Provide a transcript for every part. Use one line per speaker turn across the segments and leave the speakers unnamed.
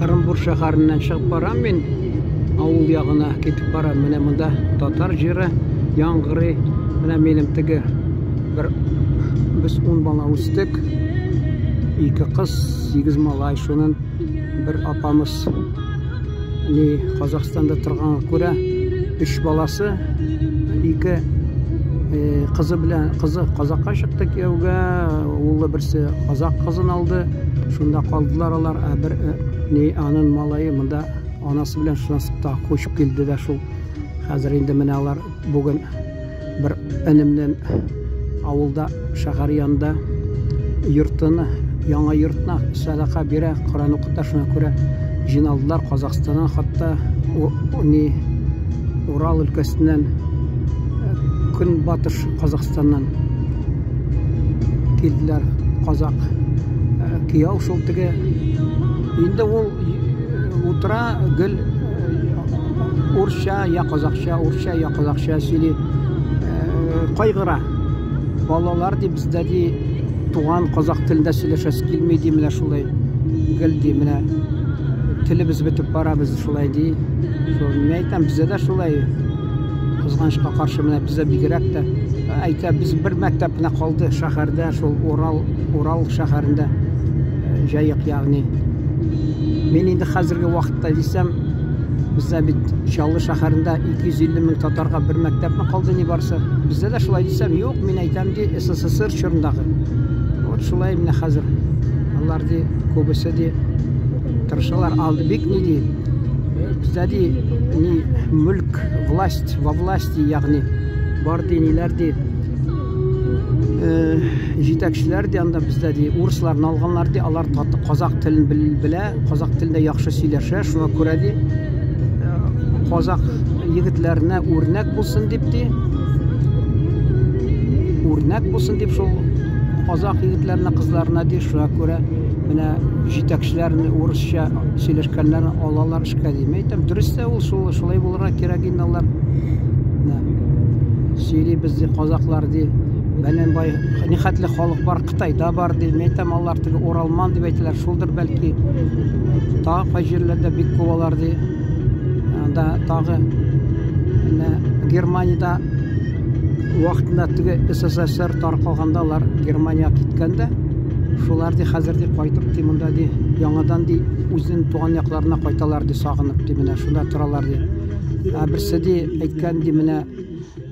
Ырынбур шәһәреннән чыгып барам мин. Авыл ягына китеп барам. Менә монда татар җыры яңгырый. Менә минем теге бер без 10 бала үстек. Ике кыз, 8 малай. Шунын бер апамыз ни Казахстанда торганга күрә өч баласы, ике кызы белән кызы казакка чыкты кияүгә, улы берсе казак кызын алды. Шунда калдылар алар, ә бер ни анын малае монда анасы белән шуннан та күчеп килде дә шул. Хәзер инде менә алар бүген бер энемнең авылда шәһәр янында йортын, яңа йортына сәдака бирә, Коръән укыта, шуңа күрә җыйналдылар Казахстаннан хатта ни Урал өлкәсеннән, көнбатыш Казахстаннан килделәр казак кияү шул теге. Инде ул утыра гел урысча я казакча, урысча я казакча сөйли. Кайгыра. Балалар ди бездә ди туган казак телендә сөйләшәсе килми ди, менә шулай гел ди, менә телебез бетеп бара без шулай ди. Шул мин әйтәм, бездә дә шулай. Кызганычка каршы менә бездә бигрәк тә әйтә, без бер мәктәп кенә калды шәһәрдә, шул Урал, Урал шәһәрендә, Җаек ягъни. Мин инде хәзерге вакытта дисәм, бездә бит Чаллы шәһәрендә 250 мең татарга бер мәктәпме калды ни барсы. Бездә дә шулай дисәм, юк, мин әйтәм ди, СССР чорындагы. Вот шулай менә хәзер. Алар ди, күбесе ди, тырышалар, алды бик ни ди. Бездә ди, ни мүлк, власть, во власти, ягъни бар ди, ниләр ди. Җитәкчеләр ди анда бездә ди, урысларны алганнар ди, алар казак телен белә, казак телендә яхшы сөйләшә, шуңа күрә ди, казак егетләренә үрнәк булсын дип ди, үрнәк булсын дип шул казак егетләренә, кызларына ди, шуңа күрә менә җитәкчеләрне урысча сөйләшкәннәрне алалар эшкә ди. Мин әйтәм, дөрес тә ул, шул шулай булырга кирәк инде алар. Сөйлибез ди, казаклар ди. Бәлән бай нихәтле халык бар, Кытайда бар ди. Мин әйтәм, алар теге уралман дип әйтәләр, шулдыр бәлки. Тагы кай җирләрдә бик күп алар ди. Анда тагы менә Германиядә вакытында теге СССР таркалганда алар Германиягә киткән дә, шулар ди хәзер ди кайтып ди монда ди яңадан ди үзенең туган якларына кайталар ди сагынып ди менә шунда торалар ди. Ә берсе ди әйткән ди менә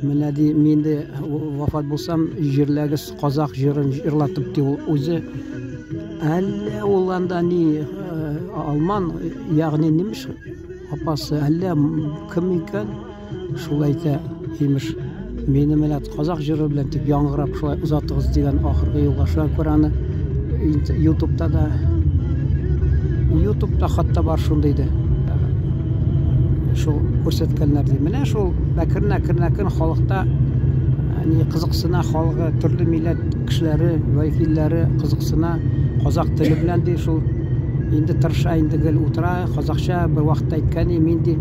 менә ди мин ди вафат булсам җирләгез казак җырын җырлатып ди ул үзе әллә ул анда ни алман ягъни нимеш апасы әллә кем икән шул әйтә имеш мине менә казак җыры белән дип яңгырап шулай озатыгыз дигән ахыргы юлга шуңа күрә аны ютубта да ютубта хатта бар шундый да шул күрсәткәннәр ди. Менә шул әкрен әкрен әкрен халыкта ни кызыксына халыгы төрле милләт кешеләре вәкилләре кызыксына казак теле белән ди шул инде тырыша инде гел утыра казакча бер вакытта әйткән мин ди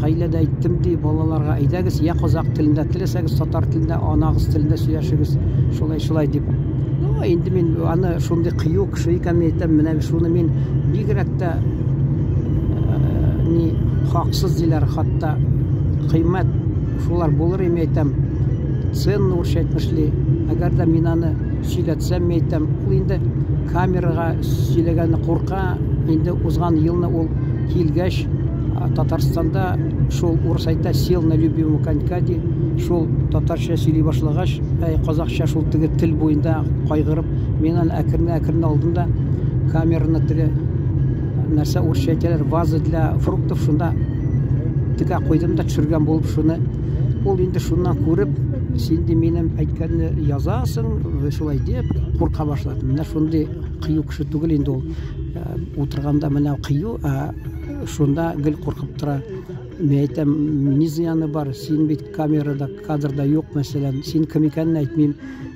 гаиләдә әйттем ди балаларга әйдәгез я казак телендә теләсәгез татар телендә анагыз телендә сөйләшегез шулай шулай дип. Ну инде мин аны шундый кыю кеше икән мин әйтәм менә шуны мин бигрәк тә ни хаксыз диләр хатта кыйммәт шулар булыр име әйтәм ценно урысча әйтмешли әгәр дә мин аны сөйләтсәм мин әйтәм ул инде камерага сөйләгәнне курка инде узган елны ул килгәч Татарстанда шул урыс әйтә сел на любимого конька ди шул татарча сөйли башлагач әй казакча шул теге тел буенда кайгырып мин аны әкрен әкрен алдым да камераны теге нәрсә урысча әйтәләр ваза для фруктов шунда текә куйдым да төшергән булып шуны ул инде шуннан күреп син ди минем әйткәнне язасың шулай дип курка башлады менә шундый кыю кеше түгел инде ул утырганда менә кыю ә шунда гел куркып тора мин әйтәм ни зыяны бар син бит камерада кадрда юк мәсәлән син кем икәнен әйтмим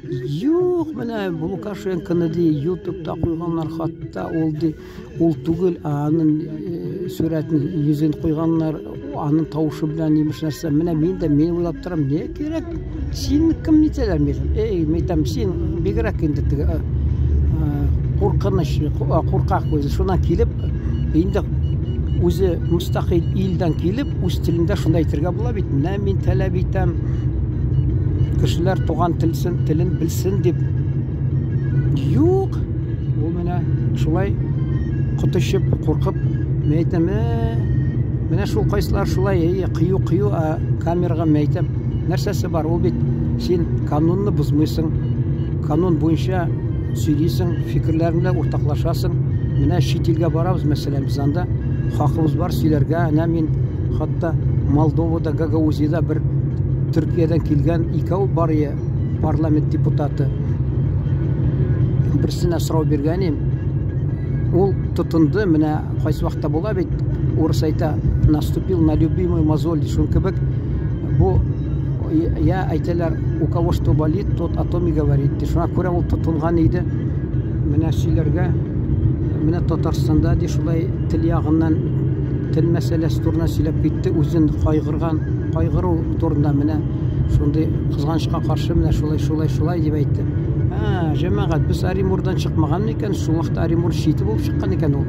юк менә Лукашенконы ди ютубта куйганнар хатта ул ди ул түгел ә аның сурәтен йөзен куйганнар аның тавышы белән имеш нәрсә менә мин дә мин уйлап торам не кирәк син кем нитәләр мин эй мин әйтәм син бигрәк инде теге куркыныч куркак үзе шуннан килеп инде. Үзе мөстәкыйль илдән килеп, үз телендә шунда әйтергә була бит. Менә мин таләп итәм, кешеләр туган телсен, телен белсен дип. Юк, ул менә шулай коточып, куркып, мин әйтәм, менә шул кайсылар шулай, әйе, кыю-кыю, ә камерага мин әйтәм, нәрсәсе бар, ул бит син канунны бозмыйсың, канун буенча сөйлисең, фикерләрең белән уртаклашасың. Менә чит илгә барабыз, мәсәлән, без анда хакыбыз бар сөйләргә. Әнә мин хатта Молдовада, Гагаузиядә бер Төркиядән килгән икәү бар ие парламент депутаты. Берсенә сорау биргән идем. Ул тотынды, менә кайсы вакытта була бит, урыс әйтә, наступил на любимую мозоль, шул кебек. Бу я әйтәләр, у кого что болит, тот о том и говорит. Шуңа күрә ул тотынган иде. Менә сөйләргә, менә Татарстанда ди шулай тел ягыннан тел мәсьәләсе турында сөйләп китте, үзен кайгырган, кайгыру турында менә шундый кызганычка каршы менә шулай, шулай, шулай дип әйтте. Ә, җәмәгать, без Оренбургдан чыкмаган икән, шул вакытта Оренбург чите булып чыккан икән ул.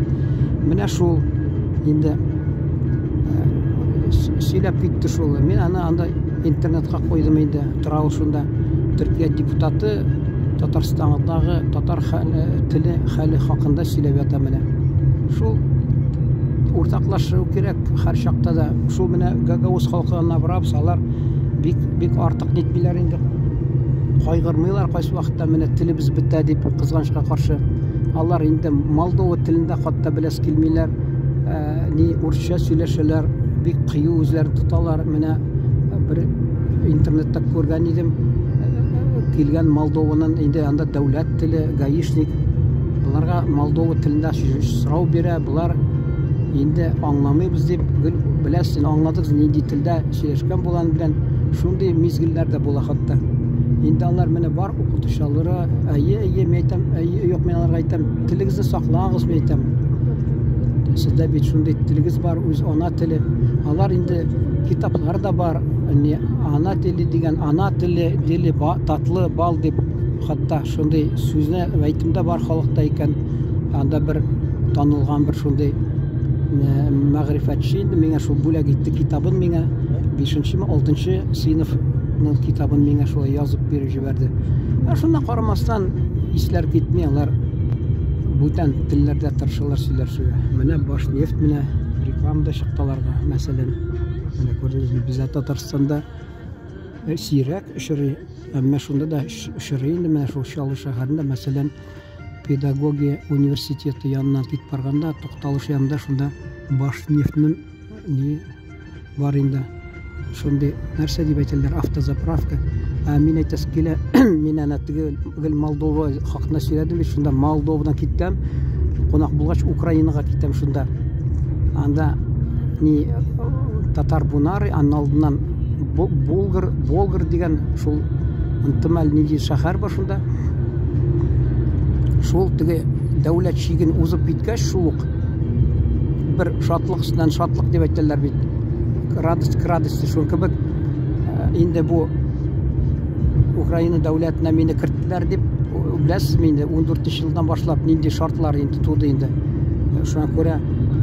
Менә шул инде сөйләп китте шул. Мин аны анда интернетка куйдым инде, тора ул шунда. Төркия депутаты Татарстандагы татар хәле, теле хәле хакында сөйләп ята менә. Шул уртаклашу кирәк һәр чакта да. Шул менә гагауз халкына барабыз, алар бик бик артык нитмиләр инде. Кайгырмыйлар кайсы вакытта менә телебез бетә дип кызганычка каршы. Алар инде Молдова телендә хатта беләс килмиләр. Ни урысча сөйләшәләр, бик кыю үзләрен тоталар. Менә бер интернетта күргән идем, килгән Молдованың инде анда дәүләт теле, гаишник. Боларга Молдова телендә сорау бирә, болар инде аңламыйбыз дип, гел беләсез, аңладыгыз нинди телдә сөйләшкән булган белән шундый мизгелләр дә була хатта. Инде алар менә бар укытучылары, әйе, әйе, мин әйтәм, әйе, юк, мин аларга әйтәм, телегезне саклагыз, мин әйтәм. Сездә бит шундый телегез бар, үз ана теле. Алар инде китаплар да бар, не ана теле дигән, ана теле, диле, татлы бал дип, хатта шундый сүзне әйтем дә бар халыкта икән. Анда бер танылган бер шундый мәгърифәтче инде миңа шул бүләк итте китабын миңа 5-нчеме 6-нчы сыйныфның китабын миңа шулай язып биреп җибәрде. Ә шуннан карамастан исләр китми, алар бүтән телләрдә тырышалар сөйләшергә. Менә Башнефть менә рекламада чыкты аларга, мәсәлән. Менә күрдегезме, бездә Татарстанда сирәк очрый, әмма шунда да очрый инде менә шул Чаллы шәһәрендә, мәсәлән, педагогия университеты яныннан китеп барганда, тукталыш янында шунда Башнефтьнең ни бар инде. Шундый нәрсә дип әйтәләр, автозаправка. Ә мин әйтәсе килә, мин әнә теге гел Молдова хакында сөйләдем бит, шунда Молдовадан киттем. Кунак булгач Украинага китәм шунда. Анда ни татар Бунары, аннан алдыннан Булгар, Болгар дигән шул оныттым әле нинди шәһәр бар шунда. Шул теге дәүләт чиген узып киткәч, шул ук бер шатлык өстеннән шатлык дип әйтәләр бит. Радость к радости шул кебек. Инде бу Украина дәүләтенә мине керттеләр дип, беләсезме инде 14 елдан башлап нинди шартлар инде туды инде. Шуңа күрә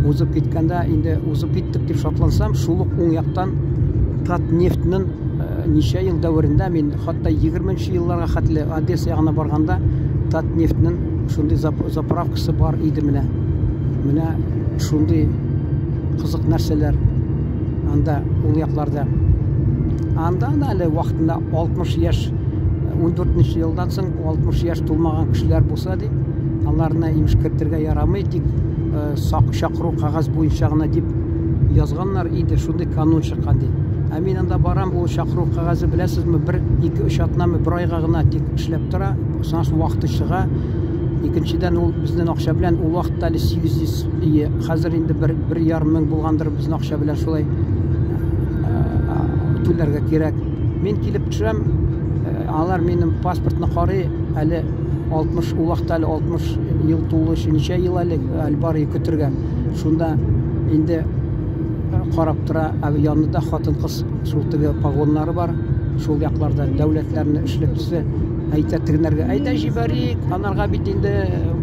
узып киткәндә инде узып киттек дип шатлансам, шул ук уң яктан Татнефтьнең ничә ел дәверендә мин хатта 20 елларга хәтле Одесса ягына барганда Татнефтьнең шундый заправкасы бар иде менә. Менә шундый кызык нәрсәләр анда ул якларда. Анда да әле вакытында 60 яшь 14 елдан соң 60 яшь тулмаган кешеләр булса ди, аларны имеш кертергә ярамый, тик сак чакыру кәгазь буенча гына дип язганнар иде, шундый канун чыккан ди. Ә мин анда барам, ул чакыру кәгазе беләсезме, бер, ике, өч атнамы, бер айга гына тик эшләп тора, соңыннан вакыты чыга. Икенчедән, ул безнең акча белән ул вакытта әле 800 ие, хәзер инде бер, бер ярым мең булгандыр безнең акча белән шулай түләргә кирәк. Мин килеп төшәм, алар минем паспортны карый, әле 60, ул вакытта әле 60 ел тулу өчен ничә ел әле, әле бар көтергә. Шунда инде карап тора, ә янында хатын-кыз шул теге погоннары бар, шул якларда дәүләтләрне эшлеклесе. Әйтә тегенәргә, әйдә җибәрик, анарга бит инде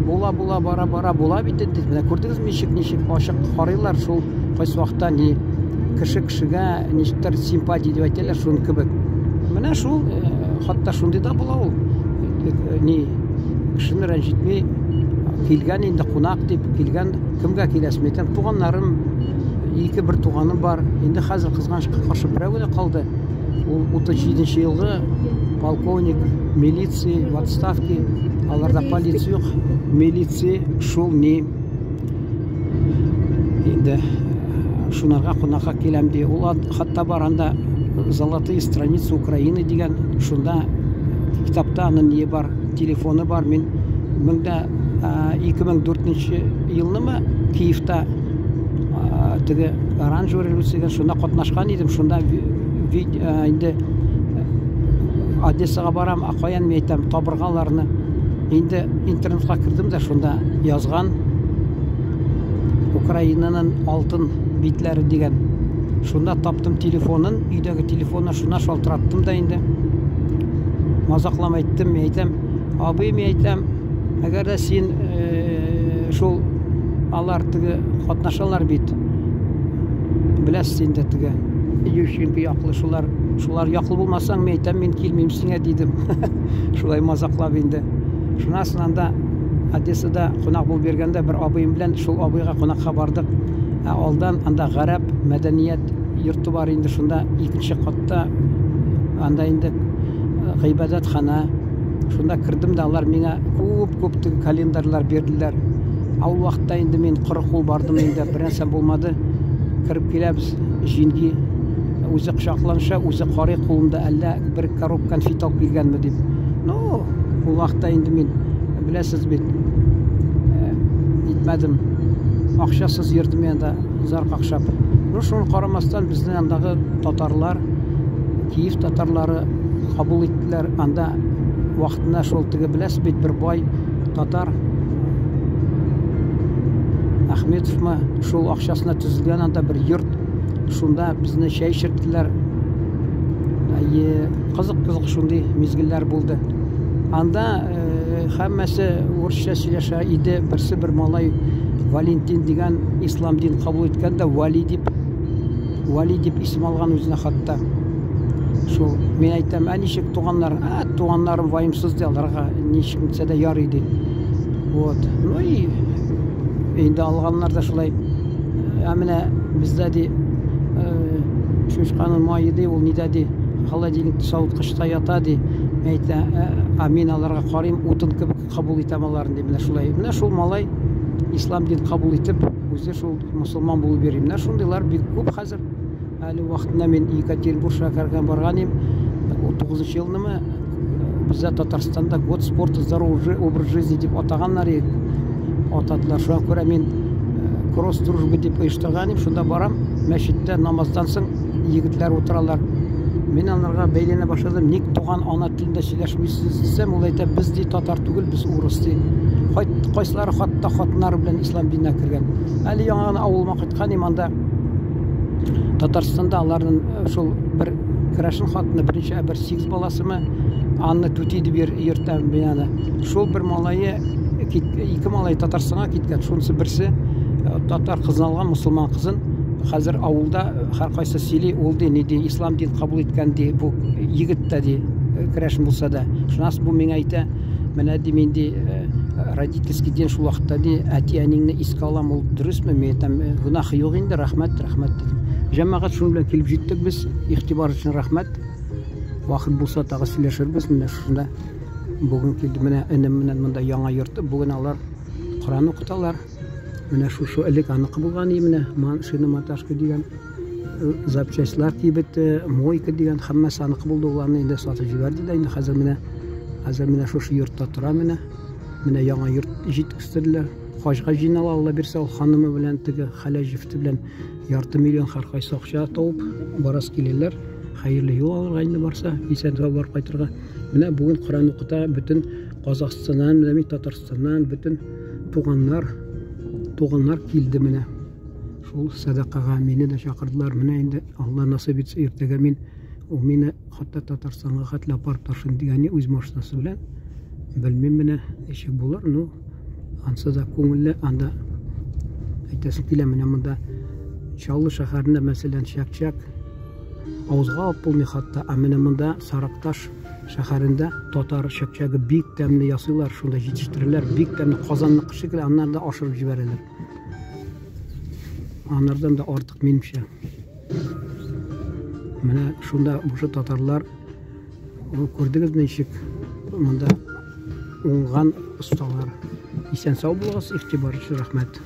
була була бара бара була бит инде. Менә күрдегезме ничек ничек ачык карыйлар шул кайсы вакытта ни кеше кешегә ничектер симпатия дип әйтәләр шуның кебек. Менә шул хатта шундый да була ул. Ни кешене рәнҗетми килгән инде кунак дип килгән кемгә киләсең? Әйтәм, туганнарым ике бер туганым бар. Инде хәзер кызганычка каршы берәү генә калды. Ул 37 елгы полковник милиции в отставке. Аларда полиция юк. Милиция шул ни инде шунарга кунакка киләм ди. Ул хатта бар анда Золотые страницы Украины дигән шунда китапта аның ние бар, телефоны бар. Мин 2004 елнымы Киевта теге оранжевый революциягә шунда катнашкан идем. Шунда инде Одессага барам, а каян мин әйтәм, табырга аларны. Инде интернетка кердем дә шунда язган Украинаның алтын битләре дигән. Шунда таптым телефонын, өйдәге телефонны шунда шалтыраттым да инде. Мазаклам әйттем, мин әйтәм, абый, мин әйтәм, әгәр дә син шул алар теге катнашалар бит. Беләсез инде теге Ющенко яклы шулар, шулар яклы булмасаң, мин әйтәм, мин килмим сиңа дидем. Шулай мазаклап инде. Шуннан соң анда Одессада кунак булып йөргәндә бер абыем белән шул абыйга кунакка бардык. Ә алдан анда гарәп мәдәният йорты бар инде, шунда икенче катта анда инде гыйбадәтханә. Шунда кердем дә алар миңа күп-күп теге календарьлар бирделәр. Ә ул вакытта инде мин коры кул бардым инде, бер нәрсә булмады. Кереп киләбез, җиңги үзе кочакланша, үзе карый кулында әллә бер коробка конфет алып килгәнме дип. Ну, ул вакытта инде мин беләсез бит, итмәдем. Акчасыз йөрдем мин анда, зар какшап. Ну, шуны карамастан безнең андагы татарлар, Киев татарлары кабул иттеләр. Анда вакытында шул теге беләсез бит бер бай татар Ахметовмы шул акчасына төзелгән анда бер йорт. Шунда безне чәй эчерттеләр. Әйе, кызык-кызык шундый мизгелләр булды. Анда һәммәсе урысча сөйләшә иде. Берсе бер малай Валентин дигән ислам дин кабул иткән дә Вали дип Вали дип исем алган үзенә хатта. Шул мин әйтәм, ә ничек туганнар? Ә, туганнарым ваемсыз ди, аларга ничек нитсә дә ярый ди. Вот. Ну и инде алганнар да шулай. Ә менә бездә ди чучканың мае ди, ул нидә ди, холодильник савыткычта ята ди. Әйтә, ә мин аларга карыйм, утын кебек кабул итәм аларны ди. Менә шулай. Менә шул малай ислам дин кабул итеп, үзе шул мусульман булып йөри. Менә шундыйлар бик күп хәзер. Әле вакытында мин Екатеринбург шәһәренә барган идем. 9 елнымы бездә Татарстанда год спорта здоровый образ жизни дип атаганнар иде. Атадылар. Шуңа күрә мин кросс дружбы дип оештырган идем. Шунда барам, мәчеттә намаздан соң егетләр утыралар. Мин аларга бәйләнә башладым. Ник туган ана телендә сөйләшмисез дисәм, ул әйтә, без ди татар түгел, без урыс ди. Кайсылары хатта хатыннары белән ислам диненә кергән. Әле яңа гына авылыма кайткан идем, анда Татарстанда аларның шул бер керәшен хатыны берничә бер сигез баласымы, Анна түти дип йөртәм мин аны. Шул бер малае ике малай Татарстанга киткән, шунысы берсе татар кызын алган, мусульман кызын. Хәзер авылда һәркайсы сөйли, ул ди, ни ди, ислам дин кабул иткән ди, бу егет тә ди, керәшен булса да. Шуннан соң бу миңа әйтә, менә ди, мин ди, родительский день шул вакытта ди, әти-әниңне искә алам, ул дөресме? Мин әйтәм, гөнаһы юк инде, рәхмәт, рәхмәт дидем. Җәмәгать, шуның белән килеп җиттек без. Игътибар өчен рәхмәт. Вакыт булса тагы сөйләшербез. Менә шушында бүген килде. Менә энем белән монда яңа йорт. Бүген алар Коран укыталар. Менә шушы элек аныкы булган и менә шиномонтажка дигән запчастьлар кибете, мойка дигән һәммәсе аныкы булды. Уларны инде сатып җибәрде дә инде хәзер менә хәзер менә шушы йортта тора менә. Менә яңа йорт җиткезделәр. Хаҗга җыйнала, Алла бирсә, ул ханымы белән теге хәләл җефте белән ярты миллион һәркайсы акча табып барасы киләләр. Хәерле юл алырга инде барса, исән сау барып кайтырга. Менә бүген Коран укыта бөтен Казахстаннан, менә мин Татарстаннан бөтен туганнар, туганнар килде менә. Шул сәдакага мине дә чакырдылар. Менә инде Алла насыйп итсә, иртәгә мин Ул мине хәтта Татарстанга хәтле апарып ташлыйм дигән үз машинасы белән. Белмим менә ничек булыр, ну, ансы да күңелле, анда әйтәсем килә, менә монда Чаллы шәһәрендә, мәсәлән, чәк-чәк авызга алып булмый хәтта, ә менә монда Саракташ шәһәрендә татар чәк-чәге бик тәмле ясыйлар, шунда җитештерәләр, бик тәмле Казанныкы шикелле, аннан да ашырып җибәрәләр. Анардан да артык минемчә. Менә шунда бушы татарлар күрдегез ничек монда уңган осталар. Исән сау булыгыз, игътибар өчен рәхмәт.